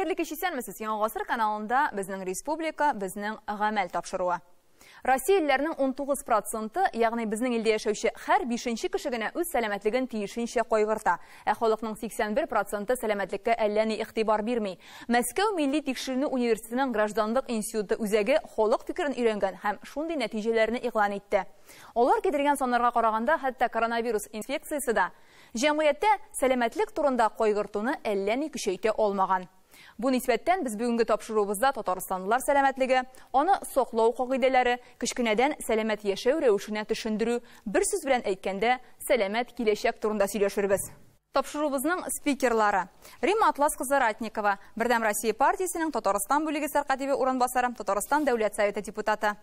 Хәерле кич, исәнмесез! Яңа гасыр каналында Безнең республика, безнең гамәл тапшыруы. Россиялеләрнең 19 проценты, ягъни безнең илдә яшәүче һәр бишенче кеше генә үз сәламәтлеген тиешенчә кайгырта. Ә халыкның 81 проценты сәламәтлеккә әллә ни игътибар бирми. Мәскәү милли тикшеренү университетының гражданлык институты үзәге халык фикерен өйрәнгән һәм шундый нәтиҗәләрне игълан итте. Алар китергән саннарга караганда, хәтта коронавирус инфекциясе дә җәмгыятьтә сәламәтлек турында кайгыртуны әллә ни көчәйтә алмаган. Бу нисбәттән без бүгенге тапшыруыбызда татарстанлылар сәламәтлеге, аны саклау кагыйдәләре, кечкенәдән сәламәт яшәү рәвешенә төшендерү, бер сүз белән әйткәндә, сәламәт киләчәк турында сөйләшербез. Тапшыруыбызның спикерлары: Римма Атлас кызы Ратникова, Бердәм Россия партиясенең Татарстан бүлеге сәркатибе урынбасары, Татарстан Дәүләт Советы депутаты.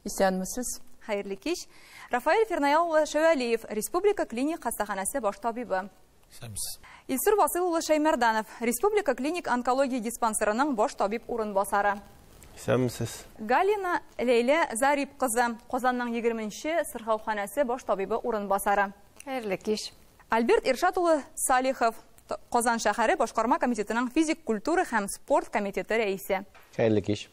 Исәнмесез. Хәерле кич. Рафаэль Фирнаял улы Шәвәлиев, Республика клиник хастаханәсе баш табибы. Исәнмесез. Илсур Васил улы Шәймәрданов, Республика клиник онкология диспансерының баш табиб урынбасары. Исәнмесез. Галина Ләйлә Зарип кызы, Казанның 20нче сырхауханәсе баш табибы урынбасары. Хәерле кич. Альберт Иршат улы Салихов, Казан шәһәре башкарма комитетының физик культура һәм спорт комитеты рәисе. Хәерле кич.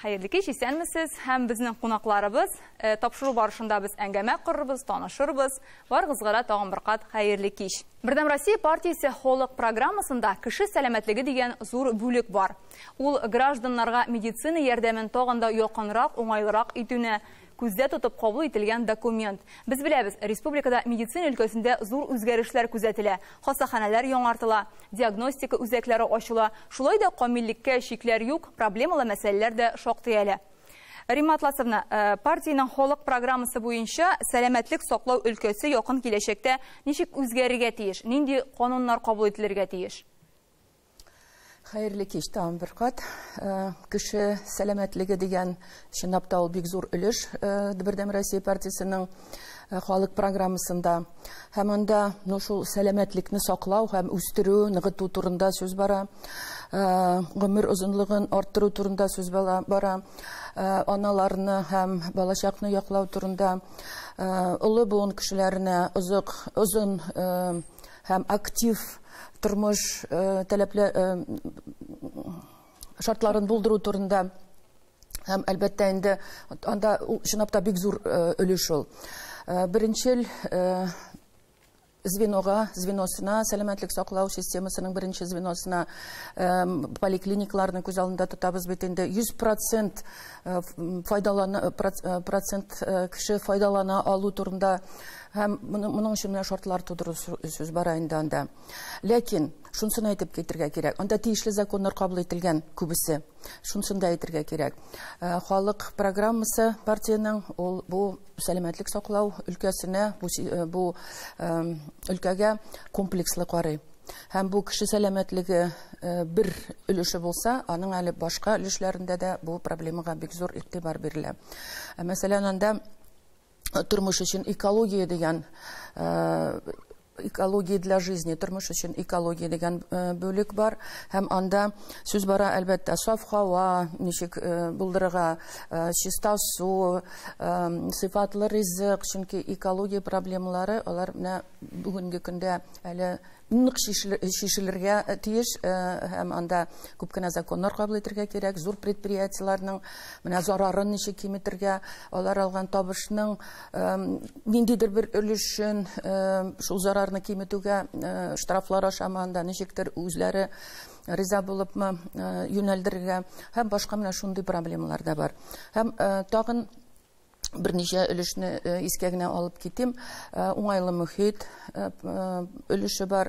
Хәерле кич, исәнмесез. Һәм безнең кунакларыбыз, тапшыру барышында без әңгәмә корырбыз, танышырбыз. Барыгызга да тагын бер кат хәерле кич. Бердәм Россия партиясе халык программасында кеше сәламәтлеге дигән зур бүлек бар. Ул гражданнарга медицина ярдәмен тагын да якынрак, уңайлырак итүне күздә тотып кабул ителгән документ. Без беләбез, республикада медицина өлкәсендә зур үзгәрешләр күзәтелә. Хастаханәләр яңартыла, диагностика үзәкләре ачыла. Шулай да камиллеккә чикләр юк, проблемалы мәсьәләләр дә шактый әле. Римма Атласовна, партиянең халык программасы буенча сәламәтлек саклау өлкәсе якын киләчәктә ничек үзгәрергә тиеш, нинди кануннар кабул ителергә тиеш? Хәерле кич тагын бер кат. Кеше сәламәтлеге дигән чынлап та ул бик зур өлеш Бердәм Россия партиясенең халык программасында. Һәм анда, ну, шул сәламәтлекне саклау һәм үстерү, ныгыту турында сүз бара. Гомер озынлыгын арттыру турында сүз бара. Аналарны һәм балачакны яклау турында, олы буын кешеләренә озак, озын һәм актив тормыш таләпле шартларын булдыру турында. Һәм әлбәттә инде анда ул чынлап та бик зур өлеш ул. Беренчел звенога, звеносына, сәламәтлек саклау системасының беренче звеносына, поликлиникларны күз алдында тотабыз бит инде. 100% файдалана, процент кеше файдалана алу турында һәм моның өчен менә шартлар тудыру сүз бара инде анда. Ләкин шунысын әйтеп китергә кирәк, анда тиешле законнар кабул ителгән күбесе. Шунысын да әйтергә кирәк. Халык программасы партиянең ул бу сәламәтлек саклау өлкәсенә, бу өлкәгә комплекслы карый. Һәм бу кеше сәламәтлеге бер өлеше булса, аның әле башка өлешләрендә дә бу проблемага бик зур игътибар бирелә. Мәсәлән, анда тормыш өчен экология дигән, экология для жизни, тормыш өчен экология дигән бүлек бар. Һәм анда сүз бара, әлбәттә, саф һава ничек булдырырга, чиста су, сыйфатлы ризык, чөнки экология проблемалары алар менә бүгенге көндә әле нык чишелергә тиеш, һәм анда күп кенә законнар кабул итергә кирәк, зур предприятиеләрнең менә зарарын ничек киметергә, алар алган табышның ниндидер бер өлешен шул зарарны киметүгә, штрафлар ашамы анда ничектер үзләре риза булыпмы юнәлдерергә һәм башка менә шундый проблемалар да бар. Һәм тагын берничә өлешне искә генә алып китим. Уңайлы мөхит өлеше бар,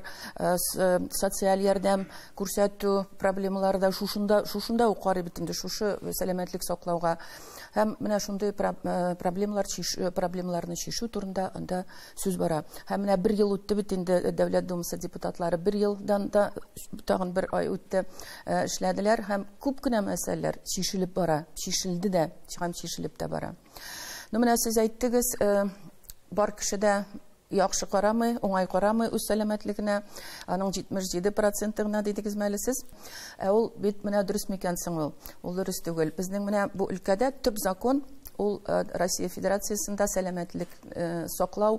социаль ярдәм күрсәтү проблемалары да шушында ук карый бит инде, шушы сәламәтлек саклауга. Һәм менә шундый проблемаларны чишү турында анда сүз бара. Һәм менә бер ел үтте бит инде, Дәүләт Думасы депутатлары бер елдан да тагын бер ай үтте, эшләделәр һәм күп кенә мәсьәләләр чишелеп бара, чишелде дә, һәм чишелеп тә бара. Ну, менә сез әйттегез, бар кеше дә яхшы карамый, уңай карамый үз сәламәтлегенә, аның 77 проценты гына дидегезме әле сез? Ә ул бит менә дөрес микән соң ул? Ул дөрес түгел. Безнең менә бу өлкәдә төп закон ул Россия Федерациясендә сәламәтлек саклау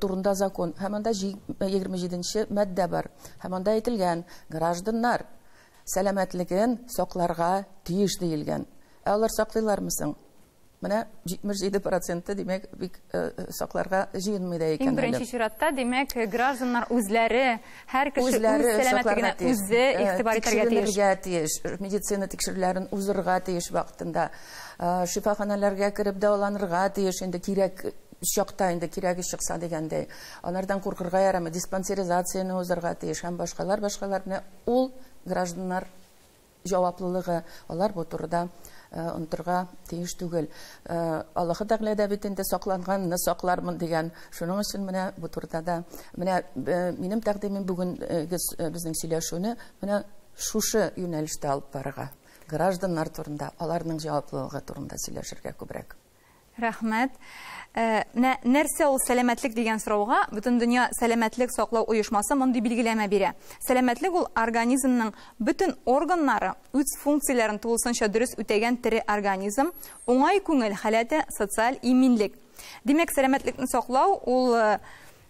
турында закон. Һәм анда 27 маддә бар. Һәм анда әйтелгән, гражданнар сәламәтлеген сакларга тиеш диелгән. Ә алар саклыйлармы соң? Менә 77%, димәк, бик сакларга җыенмый да икән. Иң беренче чиратта, димәк, гражданнар үзләре, һәр кеше үз сәламәтлегенә үзе игътибар итәргә тиеш. Тикшеренергә тиеш, медицина тикшерүләрен узырга тиеш вакытында, шифаханәләргә кереп дәваланырга тиеш, инде кирәк чакта, инде кирәге чыкса дигәндәй. Алардан куркырга ярамый, диспансеризацияне узырга тиеш һәм башкалар, башкалар. Менә ул гражданнар җаваплылыгы, алар бу турыда онытырга тиеш түгел. Аллаһы Тәгалә дә бит инде сакланганны саклармын дигән. Шуның өчен менә бу турыда да менә минем тәкъдимем бүгенге безнең сөйләшүне менә шушы юнәлештә алып барырга. Гражданнар турында, аларның җаваплылыгы турында сөйләшергә күбрәк. Рәхмәт. Менә нәрсә ул сәламәтлек дигән сорауга Бөтендөнья сәламәтлек саклау оешмасы мондый билгеләмә бирә. Сәламәтлек ул организмның бөтен органнары үз функцияләрен тулысынча дөрес үтәгән тере организм, уңай күңел халәте, социаль иминлек. Димәк, сәламәтлекне саклау ул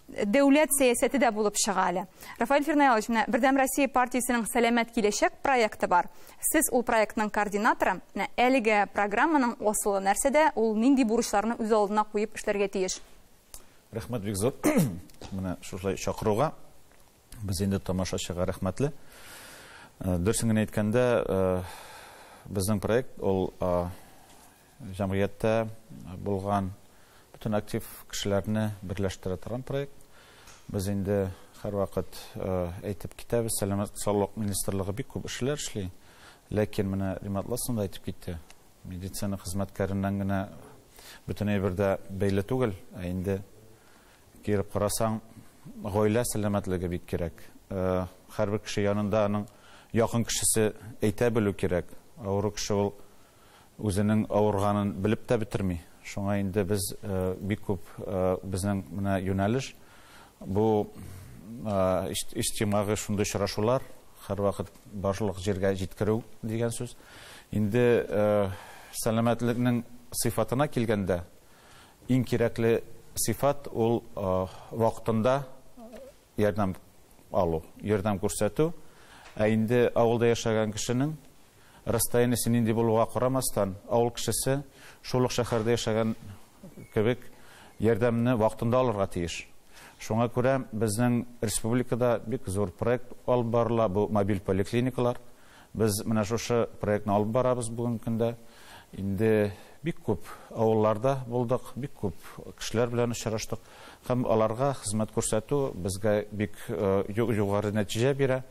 дәүләт сәясәте дә булып чыга әле. Рафаэль Фирнаилович, менә Бердәм Россия партиясенең Сәламәт киләчәк проекты бар. Сез ул проектның координаторы. Менә әлеге программаның асылы нәрсәдә, ул нинди бурычларны үз алдына куеп эшләргә тиеш? Рәхмәт бик зур. Менә шушылай чакыруга без инде тамашачыга рәхмәтле. Дөресен генә әйткәндә, безнең проект ул җәмгыятьтә булган бөтен актив кешеләрне берләштерә торган проект. Без инде һәрвакыт әйтеп китәбез, Сәламәт саулык министрлыгы бик күп эшләр эшли. Ләкин менә Римат Ласын да әйтеп китте, медицина хезмәткәреннән генә бөтен әйбер дә бәйле түгел, ә инде кире карасаң, гаилә сәламәтлеге бик кирәк. Һәрбер кеше янында аның якын кешесе әйтә белү кирәк. Авыру кеше ул үзенең авырганын белеп тә бетерми. Шуңа инде без бик күп безнең менә юнәлеш бу иҗтимагый шундый очрашулар һәрвакыт барлык җиргә җиткерү дигән сүз. Инде сәламәтлекнең сыйфатына килгәндә, иң кирәкле сыйфат ул вакытында ярдәм алу, ярдәм күрсәтү. Ә инде авылда яшәгән кешенең расстояниесе нинди булуга карамастан, авыл кешесе шул ук шәһәрдә яшәгән кебек ярдәмне вакытында алырга тиеш. Шуңа күрә безнең республикада бик зур проект алып барыла, бу мобиль поликлиникалар. Без менә шушы проектны алып барабыз бүгенге көндә. Инде бик күп авылларда булдык, бик күп кешеләр белән очраштык һәм аларга хезмәт күрсәтү безгә бик югары нәтиҗә бирә.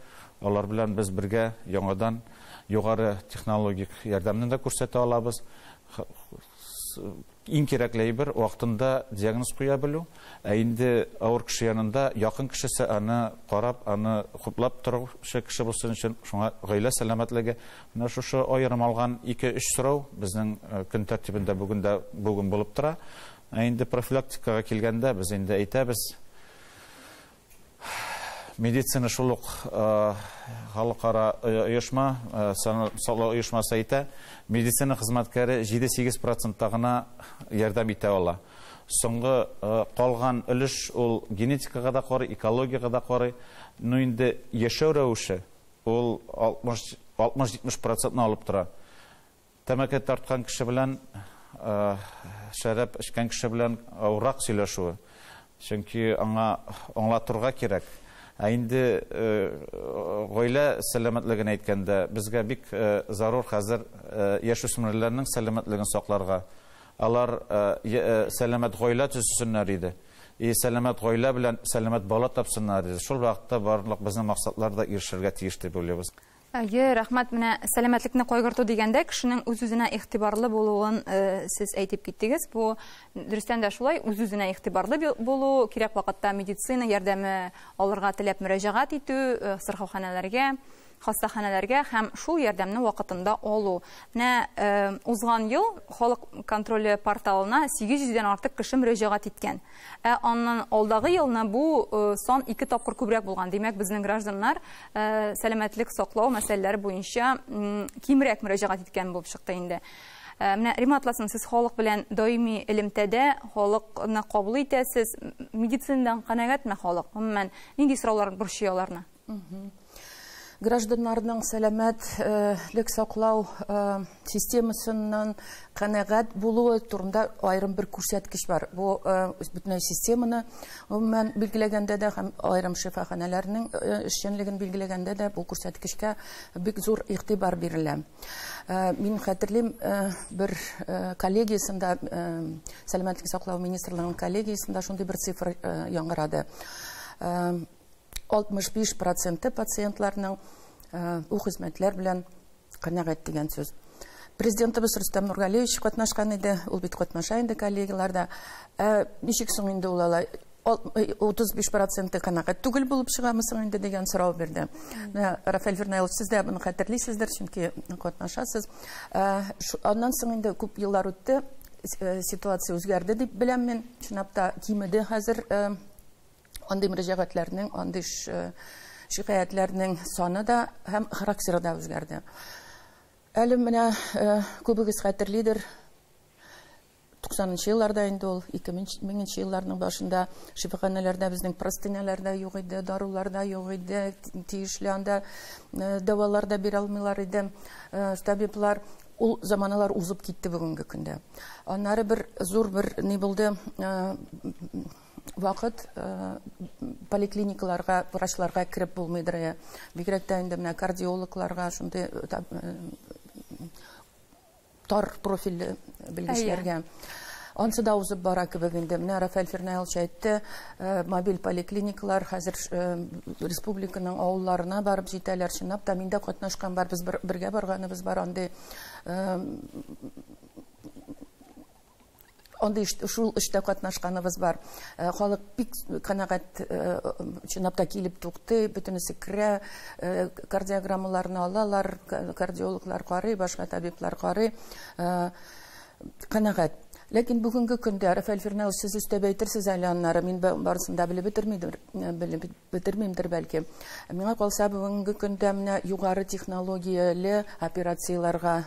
Алар белән без бергә яңадан югары технологик ярдәмне дә күрсәтә алабыз. Иң кирәкле әйбер вакытында диагноз куя белү. Ә инде авыр кеше янында якын кешесе аны карап, аны хуплап торучы кеше булсын өчен, шуңа гаилә сәламәтлеге. Менә шушы аерым алган ике-өч сорау безнең көн тәртибендә бүген дә бүген булып тора. Ә инде профилактикага килгәндә без инде әйтәбез, медицина шул ук халыкара оешма, саулык оешмасы әйтә, медицина хезмәткәре җиде-сигез процентта гына ярдәм итә ала. Соңгы калган өлеш ул генетикага да карый, экологияга да карый. Ну инде яшәү рәвеше ул алтмыш-җитмеш процентны алып тора. Тәмәке тарткан кеше белән, шәраб эчкән кеше белән авыррак сөйләшүе. Чөнки аңа аңлатырга кирәк. Ә инде гаилә сәламәтлеген әйткәндә, безгә бик зарур хәзер яшүсмерләрнең сәламәтлеген сакларга. Алар сәламәт гаилә төзсеннәр иде. И сәламәт гаилә белән сәламәт бала тапсыннар иде. Шул вакытта барлык безнең максатлар да ирешергә тиеш дип уйлыйбыз. Әйе, рәхмәт. Менә сәламәтлекне кайгырту дигәндә кешенең үз-үзенә игътибарлы булуын сез әйтеп киттегез. Бу дөрестән дә шулай, үз-үзенә игътибарлы булу, кирәк вакытта медицина ярдәме алырга теләп мөрәҗәгать итү, сырхауханәләргә, хастаханәләргә һәм шул ярдәмне вакытында алу. Менә узган ел халык контроле порталына сигез йөздән артык кеше мөрәҗәгать иткән. Ә аннан алдагы елны бу сан 2 тапкыр күбрәк булган. Димәк, безнең гражданнар сәламәтлек саклау мәсьәләләре буенча кимрәк мөрәҗәгать иткән булып чыкты инде. Менә Римат Ласын, сез халык белән даими элемтәдә, халыкны кабул итәсез. Медицинадан канәгатьме халык? Гомумән, нинди сораулар борчый аларны? Гражданнарның сәламәтлек саклау системасыннан канәгать булуы турында аерым бер күрсәткеч бар. Бу бөтенләй системаны гомумән билгеләгәндә дә һәм аерым шифаханәләрнең эшчәнлеген билгеләгәндә дә бу күрсәткечкә бик зур игътибар бирелә. Мин хәтерлим, бер коллегиясендә, сәламәтлек саклау министрлыгының коллегиясендә шундый бер цифр яңгырады. 65% пациентларның бу хезмәтләр белән канәгать дигән сүз. Президентыбыз Рөстәм Нургалиевич катнашкан иде, ул бит катнаша инде коллегияләрдә. Ничек соң инде ул алай 35% канәгать түгел булып чыгамы соң инде дигән сорау бирде. Менә Рафаэль Фернаилович, сез дә моны хәтерлисездер, чөнки катнашасыз. Аннан соң инде күп еллар үтте, ситуация үзгәрде дип беләм мин. Чынлап та кимеде хәзер андый мөрәҗәгатьләрнең, андый шикаятьләрнең саны да һәм характеры да үзгәрде. Әле менә күбегез хәтерлидер, 90-нчы елларда инде ул, 2000-нче елларның башында шифаханәләрдә безнең простынялар да юк иде, дарулар да юк иде, тиешле анда дәвалар да бирә алмыйлар иде табиблар. Ул заманалар узып китте бүгенге көндә. Аннары бер зур бер ни булды, вакыт поликлиникаларга, врачларга кереп булмыйдыр. Бигрәк тә инде менә кардиологларга, шундый тар профильле белгечләргә. Ансы да узып бара кебек инде. Менә Рафаэль Фернаилович әйтте, мобиль поликлиникалар хәзер республиканың авылларына барып җитәләр. Чынлап та мин дә катнашкан бар, без бергә барганыбыз бар андый андый шул эштә катнашканыбыз бар. Халык бик канәгать, чынлап та килеп туктый, бөтенесе керә, кардиограммаларны алалар, кардиологлар карый, башка табиблар карый, канәгать. Ләкин бүгенге көндә, Рафаэль Фернаилович, сез өстәп әйтерсез әле аннары, мин барысын да белеп бетермимдер бәлки. Миңа калса, бүгенге көндә менә югары технологияле операцияләргә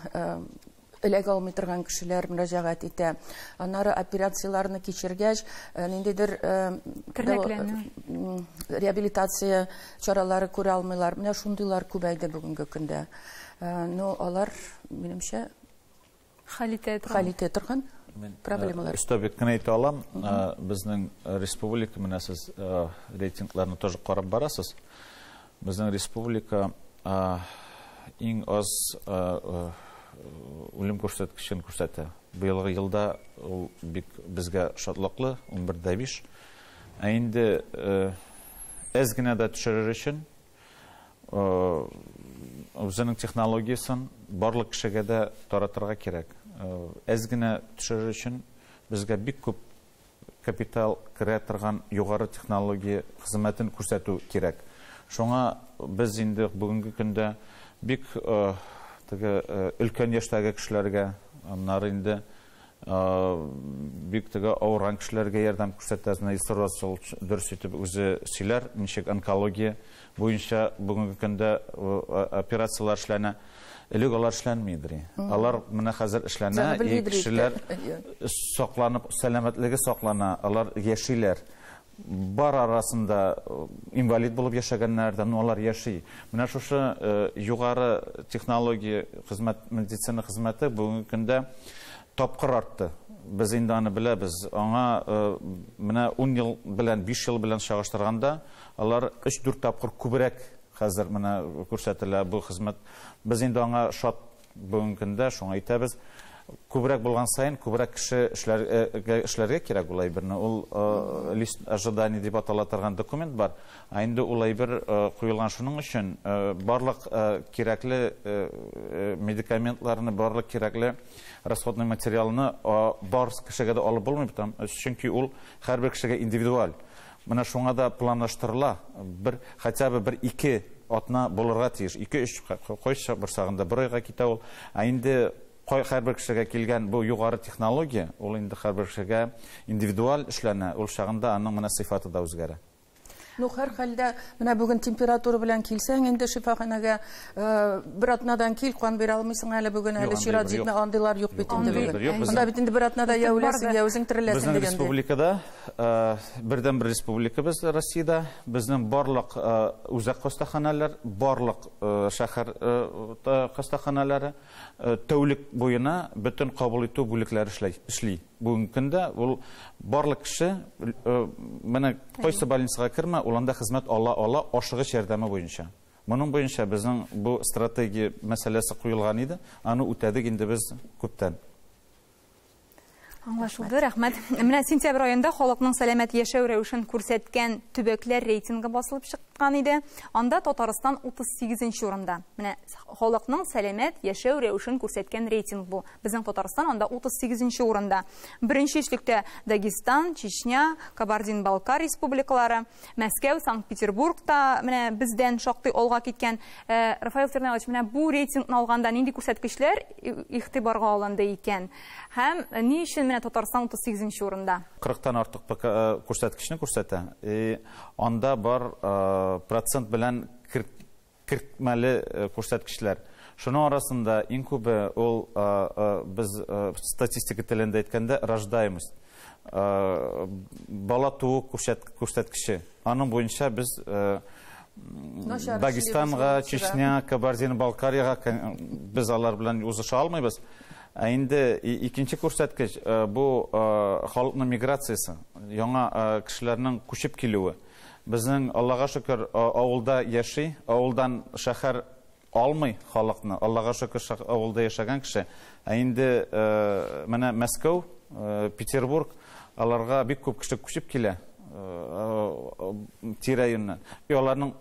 эләгә алмый торган кешеләр мөрәҗәгать итә. Аннары операцияләрне кичергәч, ниндидер реабилитация чаралары күрә алмыйлар. Менә шундыйлар күбәйде бүгенге көндә. Но алар, минемчә, хәл итә торган проблемалар. Өстәп кенә әйтә алам, безнең республика, менә сез рейтингларны тоже карап барасыз. Безнең республика иң аз үлем күрсәткечен күрсәтә. Быелгы елда ул бик безгә шатлыклы, 11,5. Ә инде әз генә дә төшерер өчен үзенең технологиясен барлык кешегә дә таратырга кирәк. Әз генә төшерер өчен безгә бик күп капитал керә торган югары технология хезмәтен күрсәтү кирәк. Шуңа без инде бүгенге көндә бик теге өлкән яшьтәге кешеләргә, аннары инде бик теге авырган кешеләргә ярдәм күрсәтәбез. Менә Илсур Расул дөрес итеп үзе сөйләр, ничек онкология буенча бүгенге көндә операцияләр эшләнә. Элек алар эшләнмидер. Алар менә хәзер эшләнә, кешеләр сакланып, сәламәтлеге саклана, алар яшиләр. Бар арасында инвалид булып яшәгәннәр дә, но алар яши. Менә шушы югары технология хезмәт, медицина хезмәте бүгенге көндә тапкыр артты. Без инде аны беләбез. Аңа менә 10 ел белән, 5 ел белән чагыштырганда, алар 3-4 тапкыр күбрәк хәзер менә күрсәтелә бу хезмәт. Без инде аңа шат бүгенге көндә, шуңа әйтәбез. Күбрәк булган сайын, күбрәк кеше эшләргә кирәк ул әйберне. Ул лист ожиданий дип атала торган документ бар. Ә инде ул әйбер куелган шуның өчен барлык кирәкле медикаментларны, барлык кирәкле расходный материалны бар кешегә дә алып булмый, чөнки ул һәрбер кешегә индивидуаль. Менә шуңа да планлаштырыла. Бер хотя бы бер-ике атна булырга тиеш. 2-3 кайсы бер сагында бер айга китә ул. Ә инде һәрбер кешегә килгән бу югары технология, ул инде һәрбер кешегә индивидуаль эшләнә, ул чагында аның менә сыйфаты да үзгәрә. Ну, һәрхәлдә, менә бүген температура белән килсәң, инде шифаханәгә бер атнадан кил, кан бирә алмыйсың әле бүген, әле чират җитмә, андыйлар юк бит инде бүген. Анда бит инде бер атнада я үләсең, я үзең тереләсең дигәндәй. Безнең республикада, бердәнбер республикабыз Россиядә, безнең барлык үзәк хастаханәләр, барлык шәһәр хастаханәләре тәүлек буена бөтен кабул итү бүлекләре эшли. Бүгенге көндә ул барлык кеше менә кайсы больницага кермә, ул анда хезмәт ала ала ашыгыч ярдәме буенча. Моның буенча безнең бу стратегия мәсьәләсе куелган иде, аны үтәдек инде без күптән. Аңлашылды, рәхмәт. Менә сентябрь аенда халыкның сәламәт яшәү рәвешен күрсәткән төбәкләр рейтингы басылып чыккан иде. Анда Татарстан 38 урында. Менә халыкның сәламәт яшәү рәвешен күрсәткән рейтинг бу. Безнең Татарстан анда 38 урында. Беренче өчлектә Дагестан, Чечня, Кабардин-Балкар республикалары, Мәскәү, Санкт-Петербург та менә бездән шактый алга киткән. Рафаил Тернавович, менә бу рейтингны алганда нинди күрсәткечләр игътибарга алынды икән? Һәм ни өчен менә Татарстан 38 урында? 40-тан артык күрсәткечне күрсәтә. Анда бар процент белән кертмәле күрсәткечләр. Шуның арасында иң күбе ул без статистика телендә әйткәндә рождаемость. Бала туу күрсәткече. Аның буенча без Дагестанга, Чечня, Кабардино-Балкариягә без алар белән узыша алмыйбыз. Ә инде икенче күрсәткеч бу халыкның миграциясе, яңа кешеләрнең күчеп килүе. Безнең, Аллага шөкер, авылда яши, авылдан шәһәр алмый халыкны. Аллага шөкер, авылда яшәгән кеше. Ә инде менә Мәскәү, Петербург, аларга бик күп кеше күчеп килә тирә-юньнән. И аларның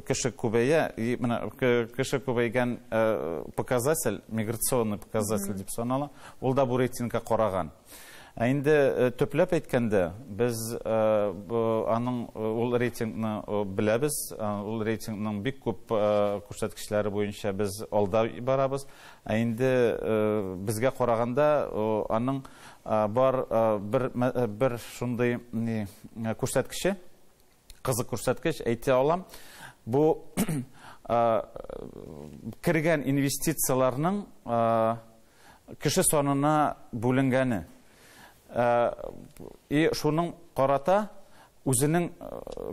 кеше күбәя, и менә кеше күбәйгән показатель, миграционный показатель дип санала, ул да бу рейтингка караган. Ә инде төпләп әйткәндә, без аның ул рейтингны беләбез, ул рейтингның бик күп күрсәткечләре буенча без алда барабыз. Ә инде безгә караганда аның бар бер шундый күрсәткече, кызык күрсәткеч әйтә алам. Бу кергән инвестицияләрнең кеше санына бүленгәне. И шуның карата үзенең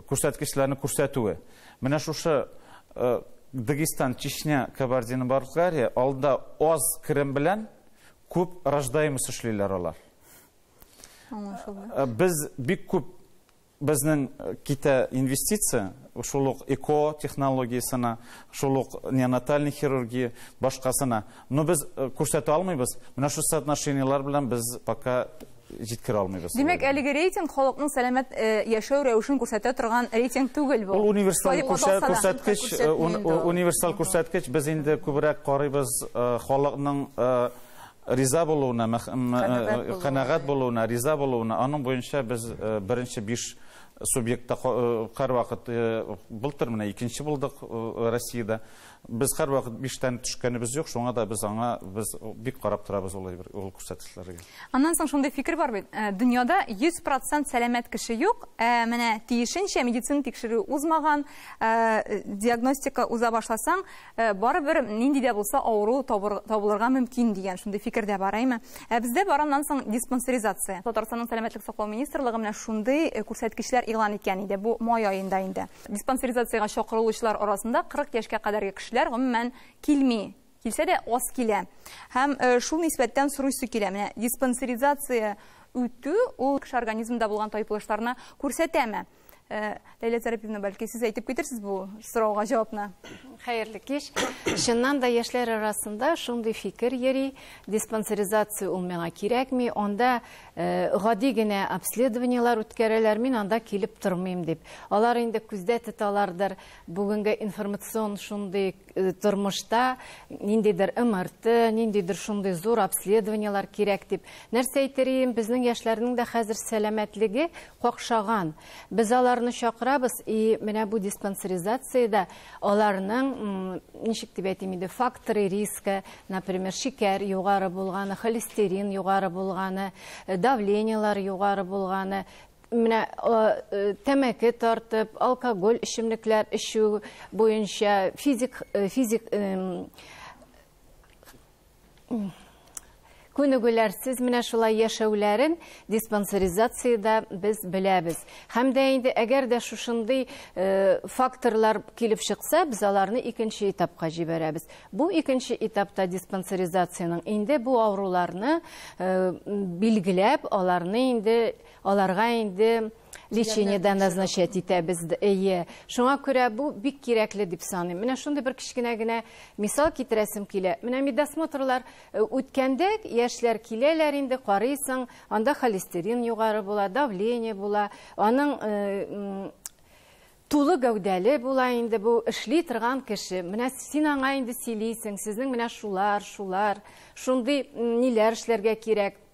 күрсәткечләрен күрсәтүе. Менә шушы Дагестан, Чечня, Кабардино-Балкария алда аз керем белән күп рождаемость эшлиләр алар. Без бик күп безнең китә инвестиция, шул ук эко технологиясенә, шул ук неонатальный хирургия, башкасына. Но без күрсәтә алмыйбыз. Менә шул соотношениелар белән без пока җиткерә алмыйбыз. Димәк, әлеге рейтинг халыкның сәламәт яшәү рәвешен күрсәтә торган рейтинг түгел бу. Ул универсаль күрсәткеч, универсаль күрсәткеч. Без инде күбрәк карыйбыз халыкның риза булуына, канәгать булуына, риза булуына. Аның буенча без беренче 5 субъектта һәрвакыт былтыр менә икенче булдык Россиядә. Без һәрвакыт 5-тән төшкәнебез юк, шуңа да без аңа без бик карап торабыз ул ул күрсәткечләргә. Аннан соң шундый фикер бар бит. Дөньяда 100% сәламәт кеше юк, менә тиешенчә медицина тикшерү узмаган, диагностика уза башласаң, барыбер нинди дә булса авыру табылырга мөмкин дигән шундый фикер дә бар, әйме? Ә бездә бар аннан соң диспансеризация. Татарстанның сәламәтлек саклау министрлыгы менә шундый күрсәткечләр игълан иткән иде бу май аенда инде. Диспансеризациягә чакырылучылар арасында 40 яшькә кадәрге кешеләр гомумән килми. Килсә дә аз килә. Һәм шул нисбәттән сорыйсы килә. Менә диспансеризация үтү ул кеше организмында булган тайпылышларны күрсәтәме? Ләйлә Зарипова, бәлки сез әйтеп китерсез бу сорауга җавапны. Хәерле кич. Чыннан да яшьләр арасында шундый фикер йөри, диспансеризация ул миңа кирәкми, анда гади генә обследованиелар үткәрәләр, мин анда килеп тормыйм дип. Алар инде күздә тоталардыр, бүгенге информацион шундый тормышта ниндидер МРТ, ниндидер шундый зур обследованиелар кирәк дип. Нәрсә әйтерим, безнең яшьләрнең дә хәзер сәламәтлеге какшаган. Без аларны чакырабыз, и менә бу диспансеризациядә аларның, ничек дип әйтим инде, факторы риска, например, шикәр югары булганы, холестерин югары булганы, давлениелар югары булганы, Менә тәмәке тартып, алкоголь эчемлекләр эчү буенча, физик физик күнегүләрсез менә шулай яшәүләрен диспансеризациядә без беләбез. Һәм дә инде әгәр дә шушындый факторлар килеп чыкса, без аларны икенче этапка җибәрәбез. Бу икенче этапта диспансеризациянең инде бу авыруларны билгеләп, аларны инде аларга инде лечениедә назначать итәбез. Әйе. Шуңа күрә бу бик кирәкле дип саныйм. Менә шундый бер кечкенә генә мисал китерәсем килә. Менә медосмотрлар үткәндә яшьләр киләләр инде, карыйсың, анда холестерин югары була, давление була, аның тулы гәүдәле була инде бу эшли торган кеше. Менә син аңа инде сөйлисең, сезнең менә шулар, шулар, шундый ниләр эшләргә кирәк,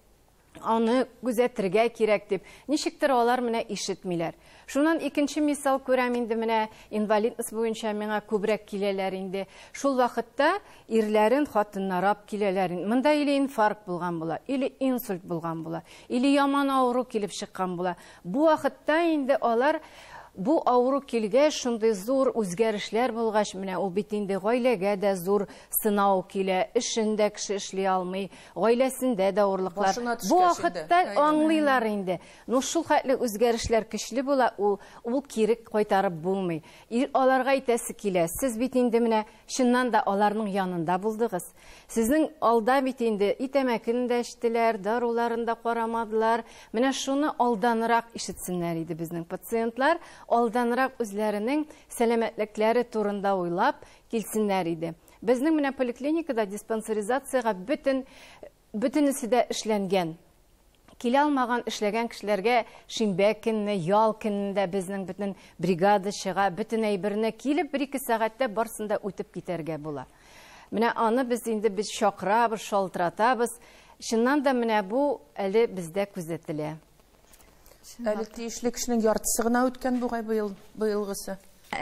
аны күзәтергә кирәк дип. Ничектер алар менә ишетмиләр. Шуннан икенче мисал күрәм инде, менә инвалидность буенча миңа күбрәк киләләр инде. Шул вакытта ирләрен хатыннар алып киләләр. Монда или инфаркт булган була, или инсульт булган була, или яман авыру килеп чыккан була. Бу вакытта инде алар бу авыру килгәч, шундый зур үзгәрешләр булгач, менә ул бит инде гаиләгә дә зур сынау килә, эшен дә кеше эшли алмый, гаиләсендә дә авырлыклар. Бу вакытта аңлыйлар инде. Ну шул хәтле үзгәрешләр көчле була, ул кире кайтарып булмый. Аларга әйтәсе килә, сез бит инде менә чыннан да аларның янында булдыгыз. Сезнең алда бит инде и тәмәкене дә эчтеләр, даруларын да карамадылар. Менә шуны алданрак ишетсеннәр иде безнең пациентлар, алданрак үзләренең сәламәтлекләре турында уйлап килсеннәр иде. Безнең менә поликлиникада диспансеризациягә бөтенесе дә эшләнгән. Килә алмаган эшләгән кешеләргә шимбә көнне, ял көнендә безнең бөтен бригада чыга, бөтен әйберне килеп 1-2 сәгатьтә барсын да үтеп китәргә була. Менә аны без инде без чакырабыз, шалтыратабыз. Чыннан да менә бу әле бездә күзәтелә. Әле тиешле кешенең яртысы гына үткән бугай быелгысы.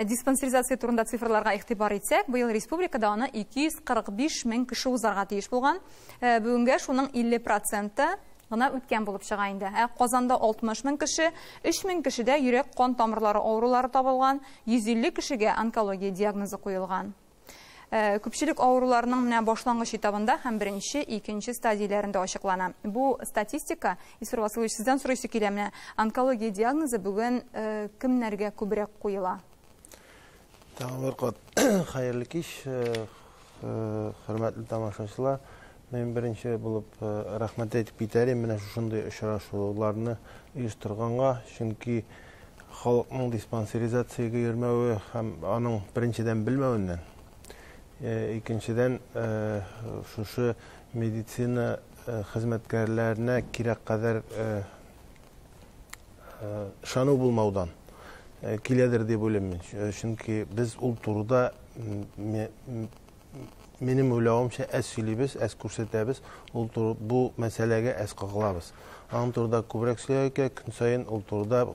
Диспансеризация турында цифрларга игътибар итсәк, быел республикада аны 245 мең кеше узарга тиеш булган. Бүгенгә шуның 50% гына үткән булып чыга инде. Казанда 60 мең кеше, 3 мең кешедә йөрәк кан тамырлары авырулары табылган, 150 кешегә онкология диагнозы куелган. Күпчелек авыруларның менә башлангыч этабында һәм беренче, икенче стадияләрендә ачыклана. Бу статистика, Исур Васильевич, сездән сорыйсы килә, менә онкология диагнозы бүген кемнәргә күбрәк куела? Тагын бер кат хәерле кич, хөрмәтле тамашачылар. Мин беренче булып рәхмәт әйтеп китәр идем менә шушындый очрашуларны оештырганга, чөнки халыкның диспансеризациягә йөрмәве һәм аның беренчедән белмәвеннән, икенчедән шушы медицина хезмәткәрләренә кирәк кадәр ышану булмаудан киләдер дип уйлыйм мин. Чөнки без ул турыда, минем уйлавымча, әз сөйлибез, әз күрсәтәбез, ул бу мәсьәләгә әз кагылабыз. Аның турыда күбрәк сөйләргә кирәк, көн саен ул турыда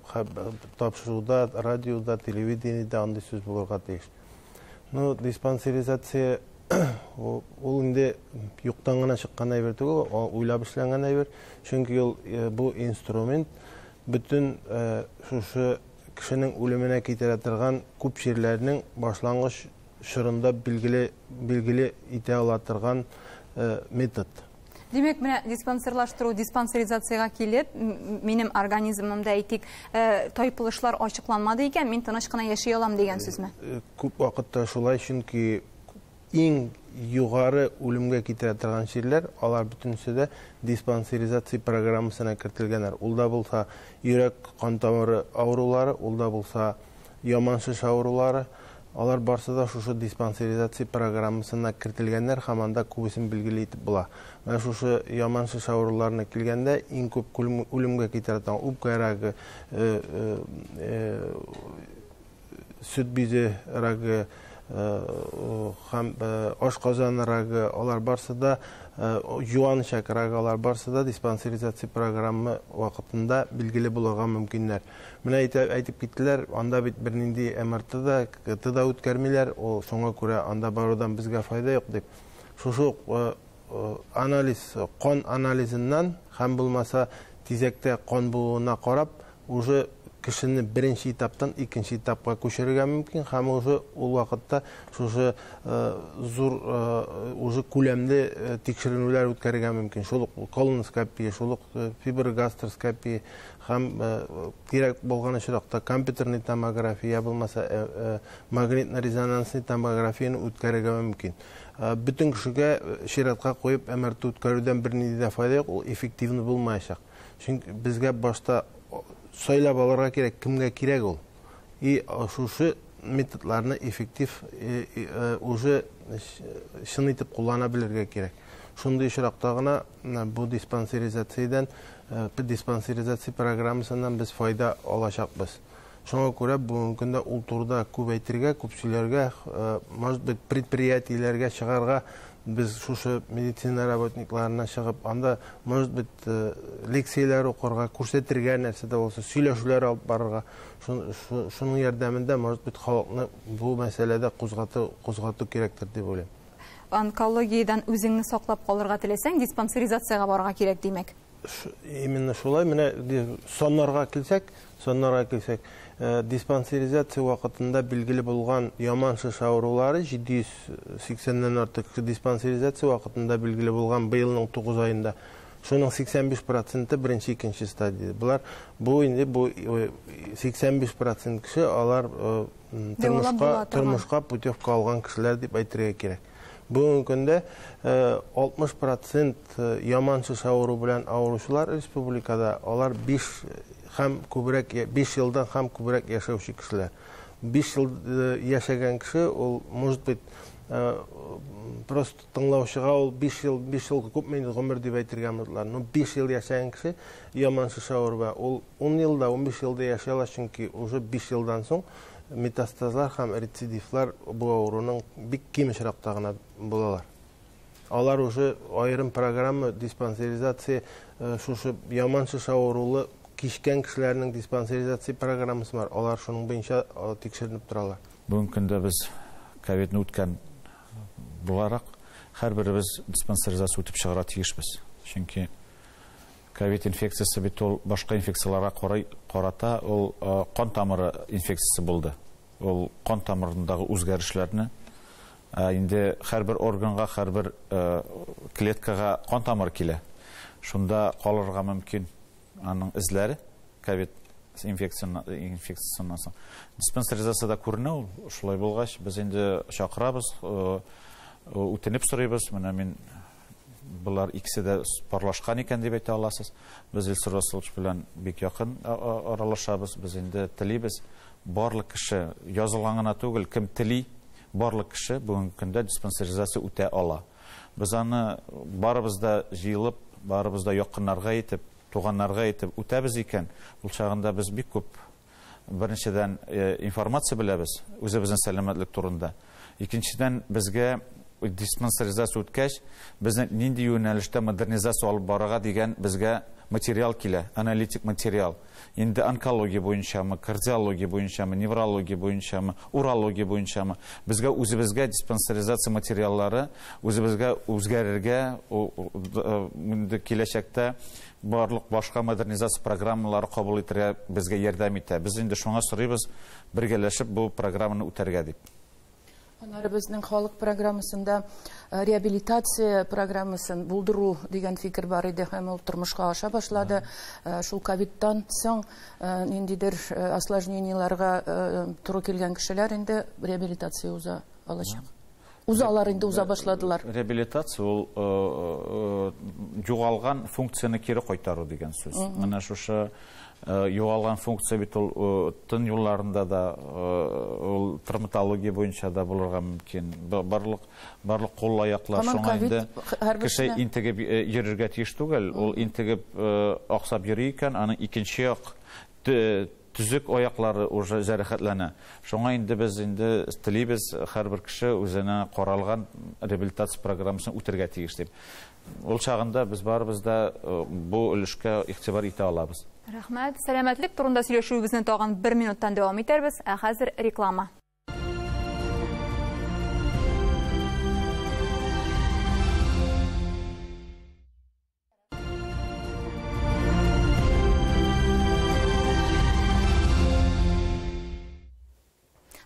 тапшыруда, радиода, телевидениедә андый сүз булырга тиеш. Ну, диспансеризация ул инде юктан гына чыккан әйбер түгел, ул уйлап эшләнгән әйбер. Чөнки ул бу инструмент бөтен шушы кешенең үлеменә китерә торган күп чирләрнең башлангыч чорында билгеле итә ала торган метод. Димәк, менә диспансерлаштыру, диспансеризациягә килеп, минем организмымда әйтик, тайпылышлар ачыкланмады икән, мин тыныч кына яши алам дигән сүзме? Күп вакытта шулай, чөнки иң югары үлемгә китерә торган чирләр, алар бөтенесе дә диспансеризация программасына кертелгәннәр. Ул да булса йөрәк кан тамыры авырулары, ул да булса яман шеш авырулары, алар барсы да шушы диспансеризация программасына кертелгәннәр һәм анда күбесен билгеле итеп була. Менә шушы яман шеш авыруларына килгәндә иң күп үлемгә китерә торган үпкә рагы, сөт бизе рагы, һәм ашказан рагы, алар барсы да, юан эчәк рагы, алар барсы да диспансеризация программы вакытында билгеле булырга мөмкиннәр. Менә әйтеп киттеләр, анда бит бернинди МРТ да, КТ да үткәрмиләр, ул шуңа күрә анда барудан безгә файда юк дип. Шушы ук анализ, кан анализыннан һәм булмаса тизәктә кан булуына карап, уже кешене беренче этаптан икенче этапка күчерергә мөмкин һәм уже ул вакытта шушы зур уже күләмле тикшеренүләр үткәрергә мөмкин. Шул ук колоноскопия, шул ук фиброгастроскопия һәм кирәк булган очракта компьютерный томография, я булмаса магнитно-резонансный томографияне үткәрергә мөмкин. Бөтен кешегә чиратка куеп МРТ үткәрүдән бернинди дә файда юк, ул эффективный булмаячак. Чөнки безгә башта сайлап алырга кирәк, кемгә кирәк ул. И шушы методларны эффектив уже чын итеп куллана белергә кирәк. Шундый очракта гына бу диспансеризациядән, диспансеризация программасыннан без файда алачакбыз. Шуңа күрә бүгенге көндә ул турыда күп әйтергә, күп сөйләргә, может быть, предприятиеләргә чыгарга, без шушы медицина работникларына чыгып, анда, может быть, лекцияләр укырга, күрсәтергә нәрсә дә булса, сөйләшүләр алып барырга. Шуның ярдәмендә, может быть, халыкны бу мәсьәләдә кузгату кирәктер дип уйлыйм. Онкологиядән үзеңне саклап калырга теләсәң, диспансеризациягә барырга кирәк, димәк. Именно шулай. Менә саннарга килсәк, диспансеризация вакытында билгеле булган яман шеш авырулары 780-нән артык диспансеризация вакытында билгеле булган быелның 9 аенда. Шуның 85% беренче, икенче стадия. Булар бу инде бу 85% кеше алар тормышка путевка алган кешеләр дип әйтергә кирәк. Бүгенге көндә 60% яман шеш авыру белән авыручылар республикада, алар 5 һәм күбрәк, 5 елдан һәм күбрәк яшәүче кешеләр. 5 ел яшәгән кеше ул, может быть, просто тыңлаучыга ул 5 ел, 5 ел күпме инде гомер дип әйтергә мөмкин. Но 5 ел яшәгән кеше яман шеш авыру белән ул 10 елда, 15 елда яшәй ала, чөнки уже 5 елдан соң метастазлар һәм рецидивлар бу авыруның бик ким очракта гына булалар. Алар уже аерым программа диспансеризация, шушы яман шеш авырулы кичкән кешеләрнең диспансеризация программасы бар. Алар шуның буенча тикшеренеп торалар. Бүгенге көндә без ковидны үткән буларак һәрберебез диспансеризация үтеп чыгарга тиешбез. Чөнки ковид инфекциясе бит ул башка инфекцияларга карата ул кан тамыры инфекциясе булды. Ул кан тамырындагы үзгәрешләрне инде һәрбер органга, һәрбер клеткага кан тамыры килә. Шунда калырга мөмкин аның эзләре ковид инфекциясеннән соң. Диспансеризациядә күренә ул. Шулай булгач, без инде чакырабыз, үтенеп сорыйбыз. Менә мин булар икесе дә парлашкан икән дип әйтә аласыз. Без Илсур Расулович белән бик якын аралашабыз. Без инде телибез, барлык кеше язылган гына түгел, кем тели, барлык кеше бүгенге көндә диспансеризация үтә ала. Без аны барыбыз да җыелып, барыбыз да якыннарга итеп, туганнарга итеп үтәбез икән, ул чагында без бик күп беренчедән информация беләбез үзебезнең сәламәтлек турында. Икенчедән, безгә диспансеризация үткәч, безнең нинди юнәлештә модернизация алып барырга дигән безгә материал килә, аналитик материал. Инде онкология буенчамы, кардиология буенчамы, неврология буенчамы, урология буенчамы, безгә үзебезгә диспансеризация материаллары, үзебезгә үзгәрергә, инде киләчәктә барлык башка модернизация программалары кабул итәргә безгә ярдәм итә. Без инде шуңа сорыйбыз, бергәләшеп бу программаны үтәргә дип. Аннары безнең халык программасында реабилитация программасын булдыру дигән фикер бар иде һәм ул тормышка аша башлады. Шул ковидтан соң ниндидер осложнениеларга туры килгән кешеләр инде реабилитация уза алачак. Узалар инде уза башладылар. Реабилитация ул югалган функцияне кире кайтару дигән сүз. Менә шушы югалган функция бит ул тын юлларында да, ул травматология буенча да булырга мөмкин. Барлык кул аяклар шуңа инде кеше интегеп йөрергә тиеш түгел, ул интегеп аксап йөри икән, аның икенче як төзек аяклары уже җәрәхәтләнә. Шуңа инде без инде телибез, һәрбер кеше үзенә каралган реабилитация программасын үтәргә тиеш дип. Ул чагында без барыбыз да бу өлешкә игътибар итә алабыз. Рәхмәт. Сәламәтлек турында сөйләшүебезне тагын бер минуттан дәвам итәрбез. Ә хәзер реклама.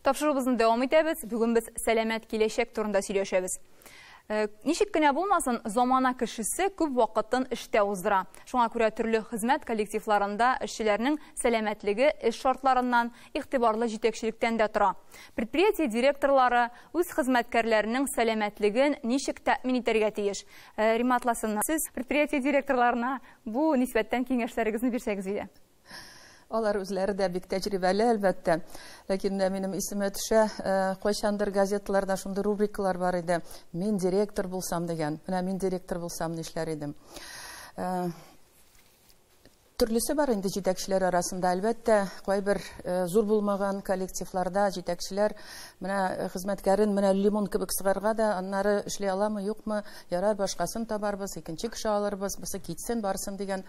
Тапшыруыбызны дәвам итәбез. Бүген без сәламәт киләчәк турында сөйләшәбез. Ничек кенә булмасын, замана кешесе күп вакытын эштә уздыра. Шуңа күрә төрле хезмәт коллективларында эшчеләрнең сәламәтлеге эш шартларыннан, игътибарлы җитәкчелектән дә тора. Предприятие директорлары үз хезмәткәрләренең сәламәтлеген ничек тәэмин итәргә тиеш? Римма Атласовна, сез предприятие директорларына бу нисбәттән киңәшләрегезне бирсәгез иде. Алар үзләре дә бик тәҗрибәле, әлбәттә. Ләкин менә минем исемә төшә, кайчандыр газеталарда шундый рубрикалар бар иде. Мин директор булсам дигән. Менә мин директор булсам нишләр идем? Төрлесе бар инде җитәкчеләр арасында, әлбәттә, кайбер зур булмаган коллективларда җитәкчеләр менә хезмәткәрен менә лимон кебек сыгарга да, аннары эшли аламы, юкмы, ярар, башкасын табарбыз, икенче кеше алырбыз, бусы китсен, барсын дигән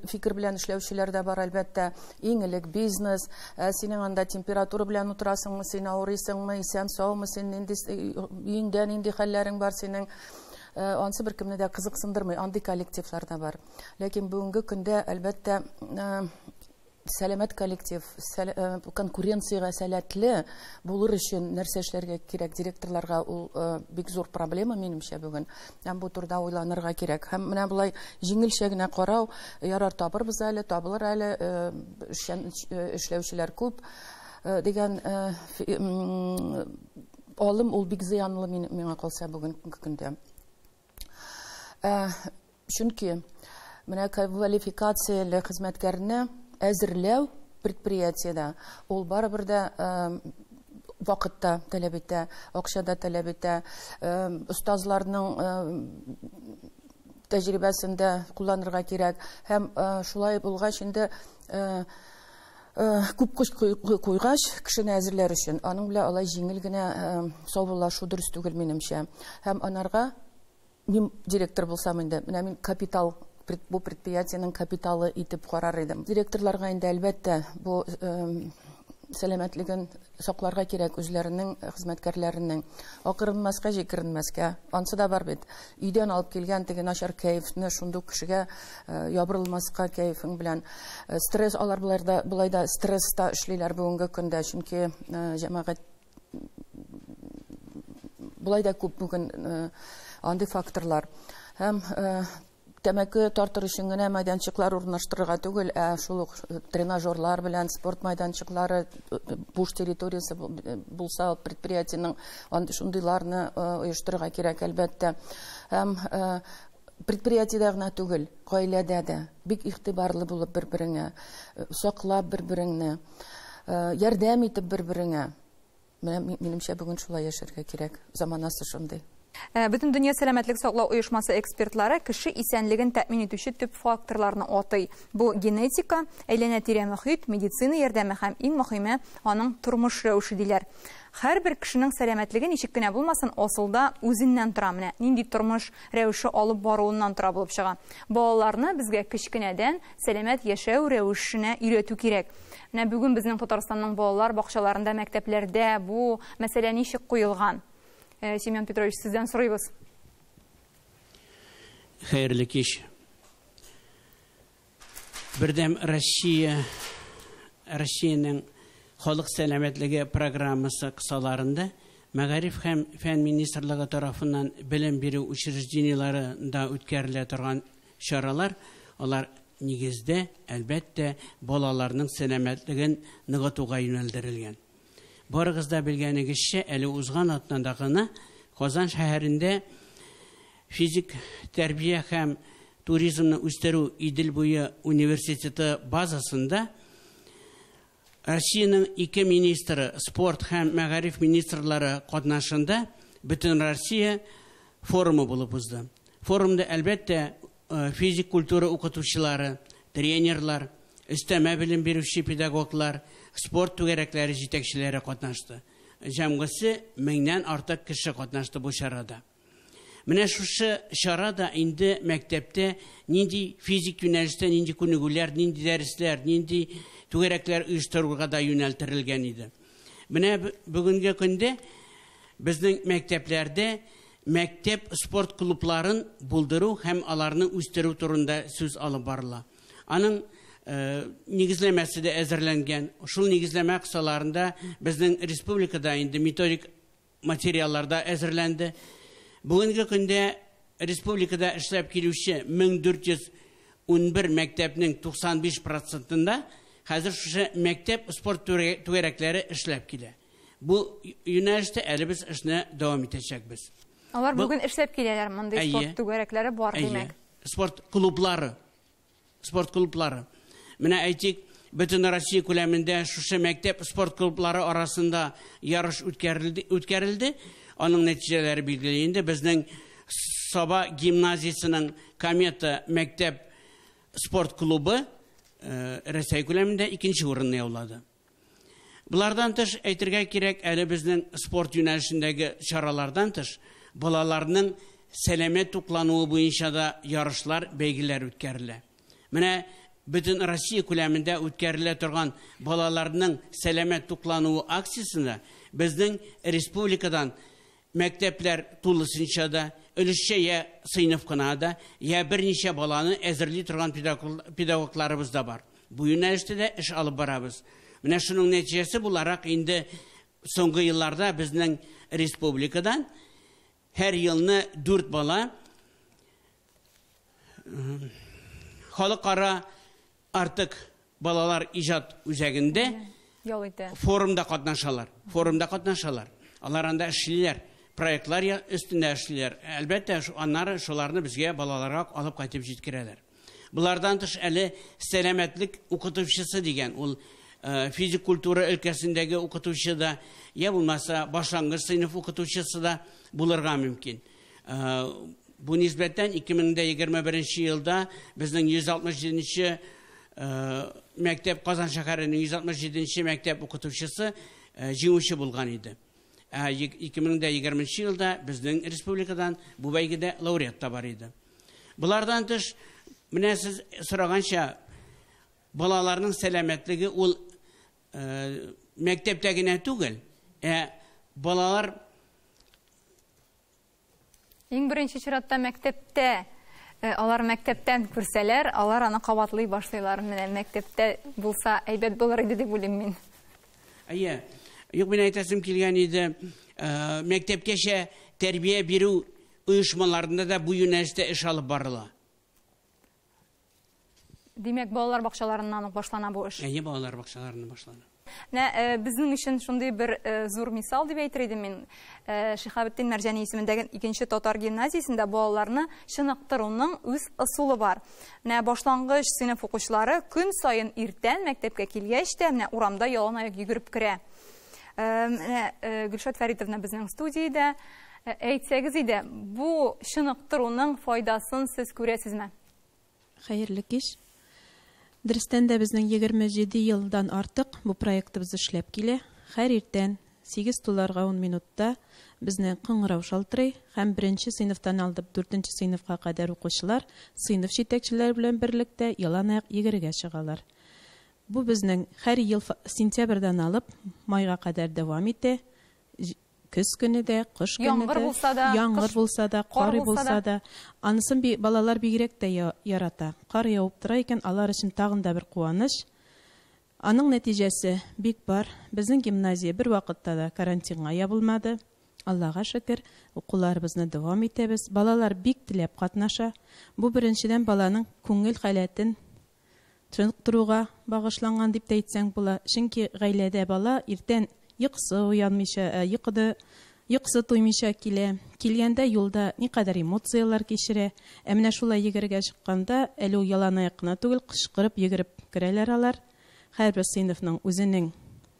фикер белән эшләүчеләр дә бар, әлбәттә. Иң элек бизнес, синең анда температура белән утырасыңмы, син авырыйсыңмы, исән саумы, син нинди, өеңдә нинди хәлләрең бар синең. Ансы бер кемне дә кызыксындырмый, андый коллективлар да бар. Ләкин бүгенге көндә, әлбәттә, сәламәт коллектив, конкуренциягә сәләтле булыр өчен нәрсә эшләргә кирәк директорларга, ул бик зур проблема минемчә бүген. Һәм бу турыда уйланырга кирәк. Һәм менә болай җиңелчә генә карау, ярар, табырбыз әле, табылыр әле, эшләүчеләр күп дигән алым ул бик зыянлы миңа калса бүгенге көндә. Чөнки менә квалификацияле хезмәткәрне әзерләү предприятиедә ул барыбер дә вакытта таләп итә, акча да таләп итә, остазларның тәҗрибәсен дә кулланырга кирәк. Һәм шулай булгач инде күп көч куйгач кешене әзерләр өчен аның белән алай җиңел генә саубуллашу дөрес түгел минемчә. Һәм анарга мин директор булсам инде, менә мин капитал, бу предприятиенең капиталы итеп карар идем. Директорларга инде әлбәттә бу сәламәтлеген сакларга кирәк үзләренең хезмәткәрләренең. Акырынмаска, җикеренмәскә. Ансы да бар бит. Өйдән алып килгән теге начар кәефне шундук кешегә ябырылмаска кәефең белән. Стресс, алар болай да стресста эшлиләр бүгенге көндә, чөнки җәмәгать болай да күп бүген андый факторлар. Һәм тәмәке тартыр өчен генә мәйданчыклар урнаштырырга түгел, ә шул ук тренажерлар белән спорт мәйданчыклары, буш территориясе булса предприятиенең шундыйларны оештырырга кирәк, әлбәттә. Һәм предприятиедә генә түгел, гаиләдә дә бик игътибарлы булып бер-береңә, саклап бер-береңне, ярдәм итеп бер-береңә. Менә минемчә бүген шулай яшәргә кирәк, заманасы шундый. Бөтен дөнья сәламәтлек саклау оешмасы экспертлары кеше исәнлеген тәэмин итүче төп факторларны атый. Бу генетика, әйләнә-тирә мөхит, медицина ярдәме һәм иң мөһиме аның тормыш рәвеше диләр. Һәрбер кешенең сәламәтлеге ничек кенә булмасын, асылда үзеннән тора, менә нинди тормыш рәвеше алып баруыннан тора булып чыга. Балаларны безгә кечкенәдән сәламәт яшәү рәвешенә өйрәтү кирәк. Менә бүген безнең Татарстанның балалар бакчаларында, мәктәпләрдә бу мәсьәлә ничек куелган? Семен Петрович, сездән сорыйбыз. Хәерле кич. Бердәм Россия, Россиянең халык сәламәтлеге программасы кысаларында Мәгариф һәм фән министрлыгы тарафыннан белем бирү учреждениеләрендә үткәрелә торган чаралар, алар нигездә, әлбәттә, балаларның сәламәтлеген ныгытуга юнәлдерелгән. Барыгыз да белгәнегезчә, әле узган атнада гына Казан шәһәрендә физик тәрбия һәм туризмны үстерү Идел буе университеты базасында Россиянең ике министры, спорт һәм мәгариф министрлары катнашында Бөтен Россия форумы булып узды. Форумда, әлбәттә, физик культура укытучылары, тренерлар, өстәмә белем бирүче педагоглар, спорт түгәрәкләре җитәкчеләре катнашты. Җәмгысе меңнән артык кеше катнашты бу чарада. Менә шушы чарада инде мәктәптә нинди физик юнәлештә нинди күнегүләр, нинди дәресләр, нинди түгәрәкләр оештыруга да юнәлттерелгән иде. Менә бүгенге көндә безнең мәктәпләрдә мәктәп спорт клубларын булдыру һәм аларны үстерү турында сүз алып барыла. Аның Нигезләмәсе дә әзерләнгән. Шул нигезләмә кысаларында безнең республикада инде методик материаллар да әзерләнде. Бүгенге көндә республикада эшләп килүче 1411 мәктәпнең 95 процентында хәзер шушы мәктәп спорт түгәрәкләре эшләп килә. Бу юнәлештә әле без эшне дәвам итәчәкбез. Алар бүген эшләп киләләр, мондый спорт түгәрәкләре бар, димәк. Спорт клублары. Спорт клублары. Менә әйтик, бөтен Россия күләмендә шушы мәктәп спорт клублары арасында ярыш үткәрелде. Аның нәтиҗәләре билгеле инде. Безнең Саба гимназиясенең Комета мәктәп спорт клубы Рәсәй күләмендә икенче урынны яулады. Булардан тыш әйтергә кирәк, әле безнең спорт юнәлешендәге чаралардан тыш балаларның сәламәт туклануы буенча да ярышлар, бәйгеләр үткәрелә. Менә бөтен Россия күләмендә үткәрелә торган балаларның сәламәт туклануы акциясендә безнең республикадан мәктәпләр тулысынча да, өлешчә я сыйныф кына да, я берничә баланы әзерли торган педагогларыбыз да бар. Бу юнәлештә дә эш алып барабыз. Менә шуның нәтиҗәсе буларак инде соңгы елларда безнең республикадан һәр елны 4 бала халыкара Артык балалар иҗат үзәгендә ял итә. Форумда катнашалар. Форумда катнашалар. Алар анда эшлиләр, проектлар өстендә эшлиләр. Әлбәттә, аннары шуларны безгә балаларга алып кайтып җиткерәләр. Булардан тыш әле сәламәтлек укытучысы дигән ул физик культура өлкәсендәге укытучы да, я булмаса башлангыч сыйныф укытучысы да булырга мөмкин. Бу нисбәттән 2021 елда безнең 167 мәктәп, Казан шәһәренең 167 мәктәп укытучысы җиңүче булган иде. Ә 2020 елда безнең республикадан бу бәйгедә лауреат та бар иде. Булардан тыш, менә сез сораганча, балаларның сәламәтлеге ул мәктәптә генә түгел, ә балалар Иң беренче чиратта мәктәптә, алар мәктәптән күрсәләр, алар аны кабатлый башлыйлар. Менә мәктәптә булса әйбәт булыр иде дип уйлыйм мин. Әйе. Юк, мин әйтәсем килгән иде, мәктәпкәчә тәрбия бирү оешмаларында да бу юнәлештә эш алып барыла. Димәк, балалар бакчаларыннан ук башлана бу эш. Әйе, балалар бакчаларыннан башлана. Менә безнең өчен шундый бер зур мисал дип әйтер идем мин. Шиһабетдин Мәрҗани исемендәге икенче татар гимназиясендә балаларны чыныктыруның үз ысулы бар. Менә башлангыч сыйныф укучылары көн саен иртән мәктәпкә килгәч тә, менә урамда яланаяк йөгереп керә. Менә Гөлшат Фәритовна безнең студиядә. Әйтсәгез иде, бу чыныктыруның файдасын сез күрәсезме? Хәерле кич. Дөрестән дә безнең 27 елдан артык бу проектыбыз эшләп килә. Һәр иртән 8 туларга 10 минутта безнең кыңгырау шалтырый һәм беренче сыйныфтан алып дүртенче сыйныфка кадәр укучылар сыйныф җитәкчеләре белән берлектә яланаяк йөгерергә чыгалар. Бу безнең һәр ел сентябрьдән алып майга кадәр дәвам итә. Көз көне дә, кыш көне Яңгыр дә, булса да, яңгыр кыш булса да, кар кар булса булса да. да. Анысын балалар бигрәк тә ярата. Кар явып тора икән, алар өчен тагын да бер куаныч. Аның нәтиҗәсе бик бар. Безнең гимназия бер вакытта да карантинга ябылмады. Аллага шөкер, укуларыбызны дәвам итәбез. Балалар бик теләп катнаша. Бу беренчедән баланың күңел халәтен чыныктыруга багышланган дип тә әйтсәң була. Чөнки гаиләдә бала иртән йокысы уянмыйча, йокыды, йокысы туймыйча килә. Килгәндә юлда никадәр эмоцияләр кичерә. Ә менә шулай йөгерергә чыкканда, әле ул яланаяк кына түгел, кычкырып йөгереп керәләр алар. Һәрбер сыйныфның үзенең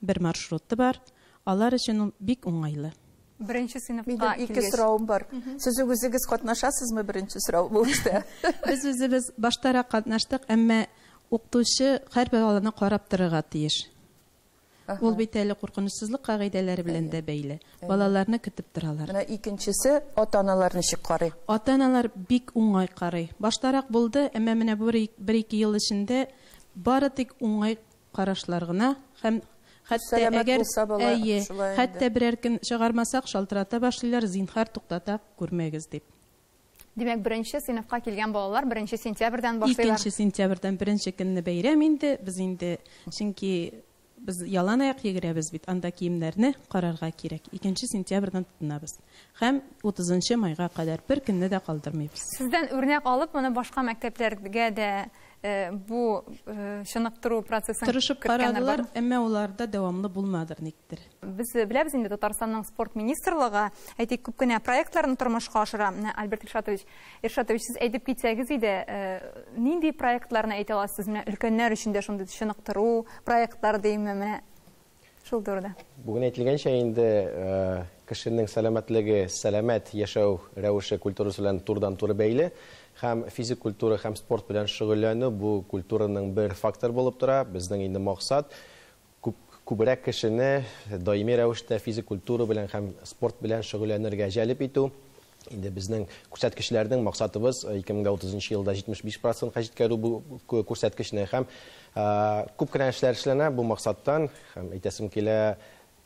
бер маршруты бар. Алар өчен ул бик уңайлы. Беренче сыйныфка Минем ике килгәч. соравым бар. Сез үзегез катнашасызмы беренче сорау бу эштә? Без үзебез баштарак катнаштык, әмма укытучы һәрбер баланы карап торырга тиеш. Ул бит әле куркынычсызлык кагыйдәләре белән дә бәйле. Балаларны көтеп торалар. Менә икенчесе, ата-аналар ничек карый? Ата-аналар бик уңай карый. Баштарак булды, әмма менә бу бер-ике ел эчендә бары тик уңай карашлар гына һәм хәтта Сәламәт әгәр булса бала, әйе, шулай инде. хәтта берәр көн чыгармасак, шалтырата башлыйлар, зинһар туктата күрмәгез дип. Димәк, беренче сыйныфка килгән балалар 1 сентябрьдән башлыйлар. 2 сентябрьдән беренче көнне бәйрәм инде. Без инде, чөнки без ялан аяк йөгерәбез бит, анда киемнәрне карарга кирәк. 2 сентябрьдән тотынабыз. Һәм 30 майга кадәр бер көнне дә калдырмыйбыз. Сездән үрнәк алып, моны башка мәктәпләргә дә бу чыныктыру процессын тырышып карадылар, әмма уларда дәвамлы булмадыр никтер. Без беләбез инде, Татарстанның спорт министрлыгы, әйтик, күп кенә проектларны тормышка ашыра. Менә, Альберт Иршатович, сез әйтеп китсәгез иде, нинди проектларны әйтә аласыз? Менә өлкәннәр өчен дә шундый чыныктыру проектлары димме, менә шул турыда. Бүген әйтелгәнчә инде, кешенең сәламәтлеге, сәламәт яшәү рәвеше культурасы белән турыдан-туры бәйле. Һәм физик культура һәм спорт белән шөгыльләнү бу культураның бер фактор булып тора. Безнең инде максат күбрәк кешене даими рәвештә физик культура белән һәм спорт белән шөгыльләнергә җәлеп итү. Инде безнең күрсәткечләрнең максатыбыз 2030 елда 75%-ка җиткерү бу күрсәткечне, һәм күп кенә эшләр эшләнә бу максаттан. Һәм әйтәсем килә,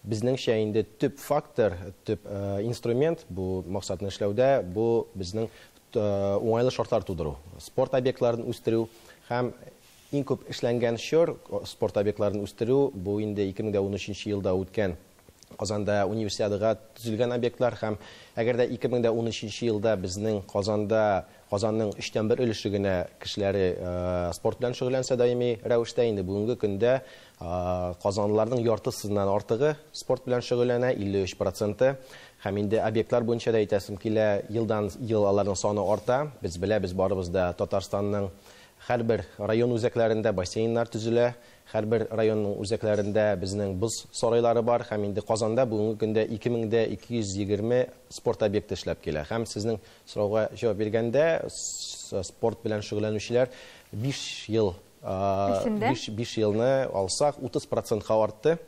безнеңчә инде төп фактор, төп инструмент бу максатны эшләүдә бу безнең уңайлы шартлар тудыру, спорт объектларын үстерү. Һәм иң күп эшләнгән чор спорт объектларын үстерү бу инде 2013 елда үткән Казанда универсиадага төзелгән объектлар. Һәм әгәр дә 2013 елда безнең Казанда, Казанның өчтән бер өлеше генә кешеләре спорт белән шөгыльләнсә даими рәвештә, инде бүгенге көндә казанлыларның яртысыннан артыгы спорт белән шөгыльләнә, 53%. Һәм инде объектлар буенча да әйтәсем килә, елдан ел аларның саны арта. Без беләбез, барыбыз да, Татарстанның һәрбер район үзәкләрендә бассейннар төзелә, һәрбер районның үзәкләрендә безнең боз сарайлары бар, һәм инде Казанда бүгенге көндә 2220 спорт объекты эшләп килә. Һәм сезнең сорауга җавап биргәндә, спорт белән шөгыльләнүчеләр 5 ел, 5 елны алсак, 30%-ка артты.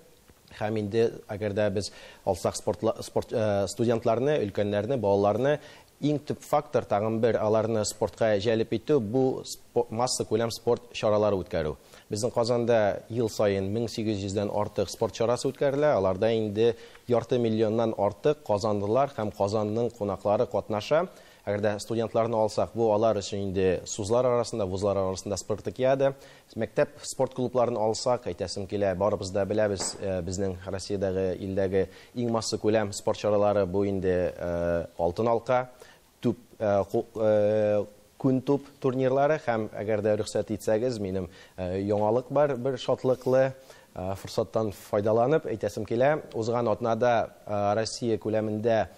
Һәм инде әгәр дә без алсак спорт студентларны, өлкәннәрне, балаларны, иң төп фактор тагын бер аларны спортка җәлеп итү бу масса күләм спорт чаралары үткәрү. Безнең Казанда ел саен 1800дән артык спорт чарасы үткәрелә. Аларда инде ярты миллионнан артык казанлылар һәм Казанның кунаклары катнаша. Әгәр дә студентларны алсак, бу алар өчен инде сузлар арасында, вузлар арасында спартакиада. Мәктәп спорт клубларын алсак, әйтәсем килә, барыбыз да беләбез, безнең Россиядәге илдәге иң масса күләм спорт чаралары бу инде Алтын алка, туп, күн туп турнирлары. Һәм әгәр дә рөхсәт итсәгез, минем яңалык бар, бер шатлыклы форсаттан файдаланып әйтәсем килә. Узган атнада Россия күләмендә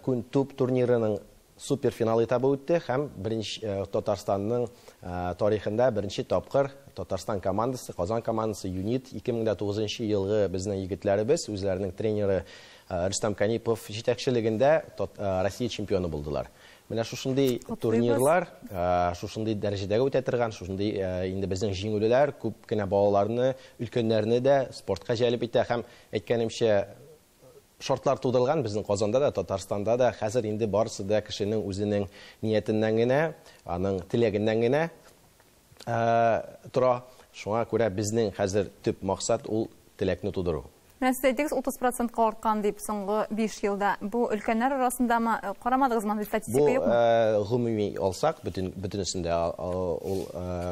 күн туп турнирының суперфинал этабы үтте, һәм беренче Татарстанның тарихында беренче тапкыр Татарстан командасы, Казан командасы Юнит 2009 елгы безнең егетләребез үзләренең тренеры Рөстәм Канипов җитәкчелегендә Россия чемпионы булдылар. Менә шушындый турнирлар, шушындый дәрәҗәдәге үтә торган, шушындый инде безнең җиңүлеләр күп кенә балаларны, өлкәннәрне дә спортка җәлеп итә. Һәм әйткәнемчә, шартлар тудырылган безнең Казанда да, Татарстанда да. Хәзер инде барысы да кешенең үзенең ниятеннән генә, аның теләгеннән генә тора. Шуңа күрә безнең хәзер төп максат ул теләкне тудыру. Менә сез әйттегез, 30%-ка арткан дип соңгы 5 елда. Бу өлкәннәр арасындамы? Карамадыгызмы, андый статистика юкмы? Бу гомуми алсак, бөтенесендә ул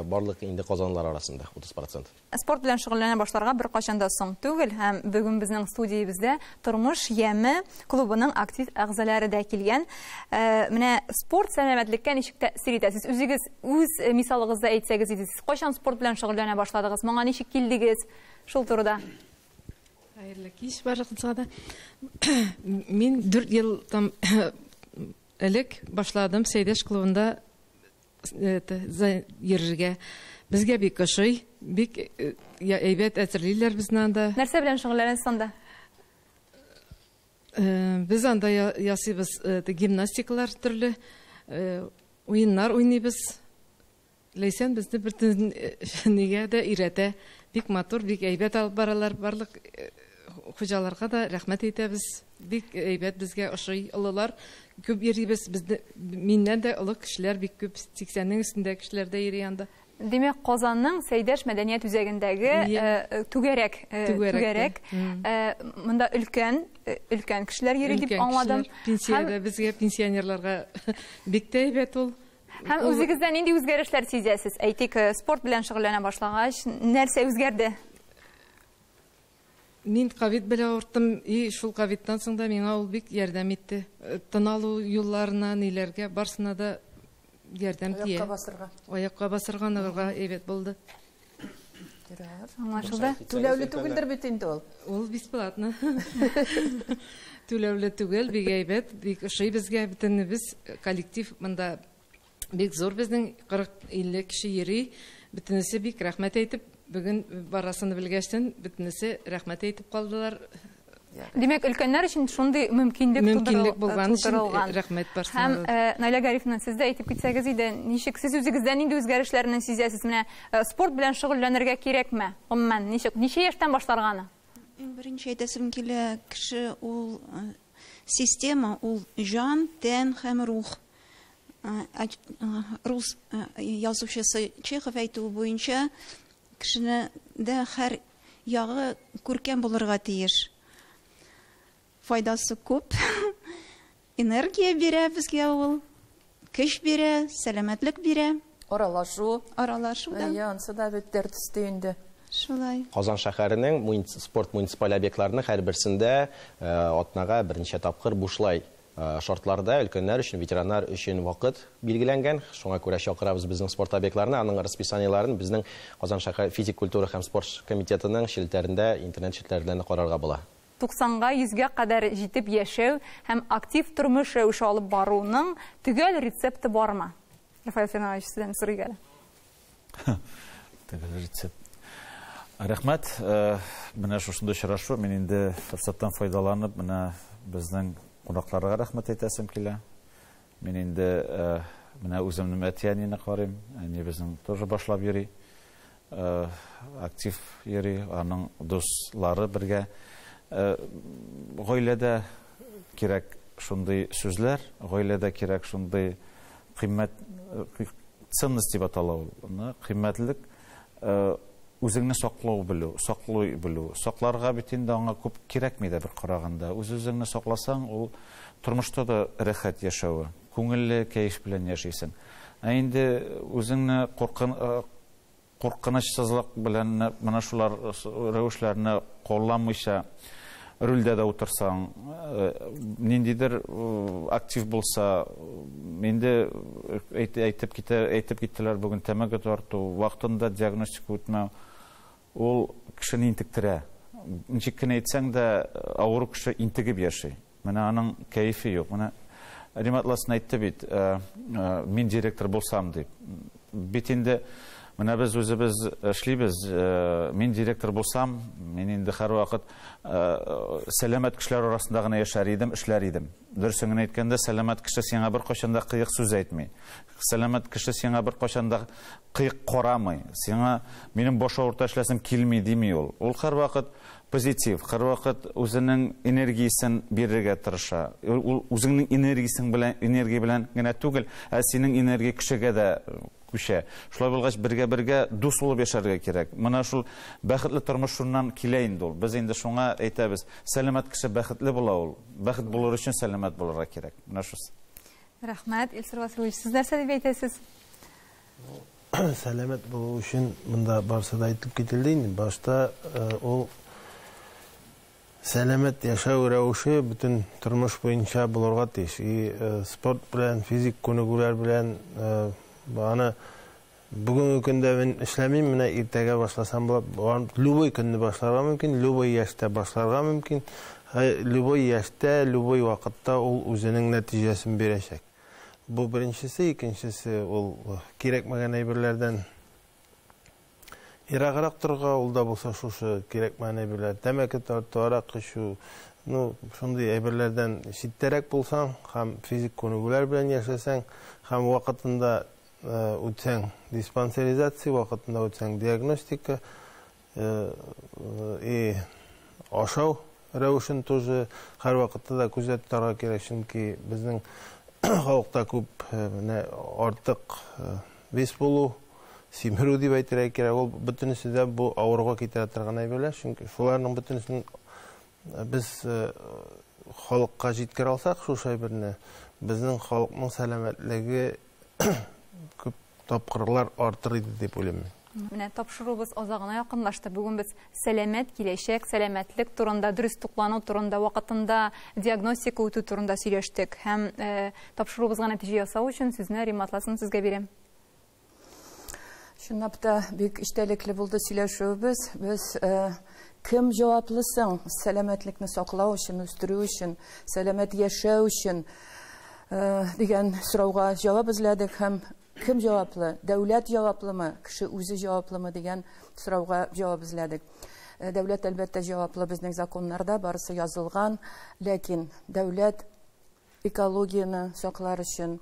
барлык инде казанлылар арасында 30%. Спорт белән шөгыльләнә башларга беркайчан да соң түгел, һәм бүген безнең студиябездә Тормыш яме клубының актив әгъзалары да килгән. Менә спорт сәламәтлеккә ничек тәэсир итә? Сез үзегез үз мисалыгызда әйтсәгез иде, сез кайчан спорт белән шөгыльләнә башладыгыз? Моңа ничек килдегез? Шул турыда. Хәерле кич барыгызга да. Мин 4 ел там элек башладым Сәйдәш клубында йөрергә. Безгә бик ошый, бик әйбәт әзерлиләр безне анда. Нәрсә белән шөгыльләнәсез анда? Без анда ясыйбыз гимнастикалар төрле, уеннар уйныйбыз. Ләйсән безне бөтен нигә дә өйрәтә. Бик матур, бик әйбәт алып баралар. Барлык хуҗаларга да рәхмәт әйтәбез. Бик әйбәт безгә ошый, олылар күп йөрибез. Безне миннән дә олы кешеләр бик күп, 80-нең өстендә кешеләр дә йөри анда. Димәк, Казанның Сәйдәш мәдәният үзәгендәге түгәрәк, түгәрәк. Монда өлкән, өлкән кешеләр йөри дип аңладым. Пенсиядә безгә, пенсионерларга бик тә әйбәт ул. Һәм үзегездә нинди үзгәрешләр сизәсез? Әйтик, спорт белән шөгыльләнә башлагач, нәрсә үзгәрде? Мин ковид белән авырттым, и шул ковидтан соң да миңа ул бик ярдәм итте. Тын алу юлларына, ниләргә, барсына да ярдәм тия. Аякка басырга. Аякка басырга, ныгырга әйбәт булды. Аңлашылды. Түләүле түгелдер бит инде ул. Ул бесплатно. Түләүле түгел, бик әйбәт, бик ошый безгә, бөтенебез коллектив монда бик зур безнең, 40-50 кеше йөри, бөтенесе бик рәхмәт әйтеп, бүген барасыны белгәчтен, бөтенесе рәхмәт әйтеп калдылар. Димәк, өлкәннәр өчен шундый мөмкинлек Мөмкинлек булган өчен тудырылган. Рәхмәт барсына. Һәм Наилә Гарифовна, сез дә әйтеп китсәгез иде, ничек сез үзегездә нинди үзгәрешләрне сизәсез? Менә спорт белән шөгыльләнергә кирәкме? Гомумән, ничек, ничә яшьтән башларга аны? Иң беренче әйтәсем килә, кеше ул система, ул җан, тән һәм рух. Рус язучысы Чехов әйтүе буенча, кешене дә һәр ягы күркәм булырга тиеш. Файдасы күп. Энергия бирә безгә ул, көч бирә, сәламәтлек бирә. Аралашу. Аралашу да. Әйе, ансы да бит дәрт өсте инде. Шулай. Казан шәһәренең спорт муниципаль объектларының һәрберсендә атнага берничә тапкыр бушлай шартларда өлкәннәр өчен, ветераннар өчен вакыт билгеләнгән. Шуңа күрә чакырабыз безнең спорт объектларына. Аның расписаниеләрен безнең Казан шәһәр физик культура һәм спорт комитетының челтәрендә, интернет челтәрендә карарга була. 90-га, 100-гә кадәр җитеп яшәү һәм актив тормыш рәвеше алып баруның төгәл рецепты бармы? Рафаэль Фернандович, сездән сорыйк әле. Төгәл рецепт. Рәхмәт. Менә шушында очрашу, мин инде форсаттан файдаланып, менә безнең кунакларга рәхмәт әйтәсем килә. Мин инде менә үземнең әти-әнине карыйм. Әни безнең тоже башлап йөри. Актив йөри, аның дуслары бергә. Гаиләдә кирәк шундый сүзләр, гаиләдә кирәк шундый кыйммәт, ценность дип атала ул. Кыйммәтлек, үзеңне саклау белү, саклый белү. Сакларга бит инде аңа күп кирәкми дә бер караганда. Үз-үзеңне сакласаң, ул тормышта да рәхәт яшәве, күңелле кәеф белән яшисең. Ә инде үзеңне куркынычсызлык белән менә шулар рәвешләрне кулланмыйча рульдә дә утырсаң, ниндидер актив булса, инде әйтеп киттеләр бүген тәмәке тарту, вакытында диагностика үтмәү, ул кешене интектерә. Ничек кенә әйтсәң дә, авыру кеше интегеп яши. Менә аның кәефе юк. Менә Римат Ласын әйтте бит, мин директор булсам дип. Бит инде менә без үзебез эшлибез, мин директор булсам, мин инде һәрвакыт сәламәт кешеләр арасында гына яшәр идем, эшләр идем. Дөресен генә әйткәндә, сәламәт кеше сиңа беркайчан да кыек сүз әйтми. Сәламәт кеше сиңа беркайчан да кыек карамый. Сиңа минем баш авырта эшләсем килми дими ул. Ул һәрвакыт позитив, һәрвакыт үзенең энергиясен бирергә тырыша. Ул үзеңнең энергиясен белән, энергия белән генә түгел, ә синең энергия кешегә дә күчә. Шулай булгач, бергә-бергә дус булып яшәргә кирәк. Менә шул бәхетле тормыш шуннан килә инде ул. Без инде шуңа әйтәбез, сәламәт кеше бәхетле була ул. Бәхет булыр өчен сәламәт булырга кирәк. Менә шул. Рәхмәт, Илсур Василович, сез нәрсә дип әйтәсез? Сәламәт булу өчен монда барысы да әйтеп кителде инде. Башта ул сәламәт яшәү рәвеше бөтен тормыш буенча булырга тиеш. И спорт белән, физик күнегүләр белән, аны бүгенге көндә мин эшләмим, менә иртәгә башласам була. Любой көнне башларга мөмкин, любой яшьтә башларга мөмкин. Любой яшьтә, любой вакытта ул үзенең нәтиҗәсен бирәчәк. Бу беренчесе, икенчесе ул кирәкмәгән әйберләрдән ераграк торырга, ул да булса шушы кирәкмәгән әйберләр, тәмәке тарту, аракы эчү, шундый әйберләрдән читтәрәк булсаң һәм физик күнегүләр белән яшәсәң һәм вакытында үтсәң диспансеризация, вакытында үтсәң диагностика, и ашау рәвешен тоже һәр вакытта да күзәтеп торырга кирәк, чөнки безнең халыкта күп, менә артык вес булу, Симерү дип әйтергә кирәк, ул бөтенесе дә бу авыруга китерә торган әйберләр. Чөнки шуларның бөтенесен без халыкка җиткерә алсак, шушы әйберне, безнең халыкның сәламәтлеге күп тапкырлар артыр иде дип уйлыйм мин. Менә тапшыруыбыз азагына якынлашты. Бүген без сәламәт киләчәк, сәламәтлек турында, дөрес туклану турында, вакытында диагностика үтү турында сөйләштек. Һәм тапшыруыбызга нәтиҗә ясау өчен сүзне Римма Атласовна сезгә бирәм. Чынлап та бик эчтәлекле булды сөйләшүебез. Без кем җаваплы соң сәламәтлекне саклау өчен, үстерү өчен, сәламәт яшәү өчен дигән сорауга җавап эзләдек һәм кем җаваплы? Дәүләт җаваплымы? Кеше үзе җаваплымы дигән сорауга җавап эзләдек. Дәүләт әлбәттә җаваплы, безнең законнарда барысы язылган, ләкин дәүләт экологияне саклар өчен,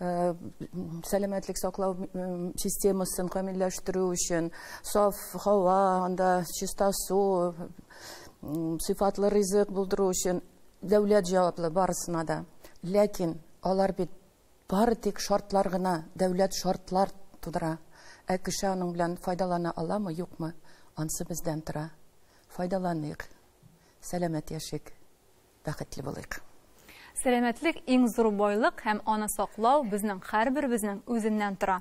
сәламәтлек саклау системасын камилләштерү өчен, саф һава, анда чиста су, сыйфатлы ризык булдыру өчен дәүләт җаваплы барысына да. Ләкин алар бит бары тик шартлар гына, дәүләт шартлар тудыра. Ә кеше аның белән файдалана аламы, юкмы? Ансы бездән тора. Файдаланыйк, сәламәт яшик, бәхетле булыйк. Сәламәтлек иң зур байлык һәм аны саклау безнең һәрберебезнең үзеннән тора.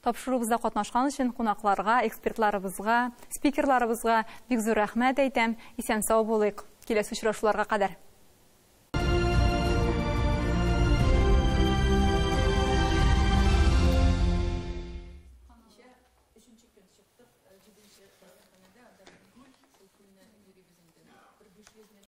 Тапшыруыбызда катнашкан өчен кунакларга, экспертларыбызга, спикерларыбызга бик зур рәхмәт әйтәм. Исән-сау булыйк. Киләсе очрашуларга кадәр.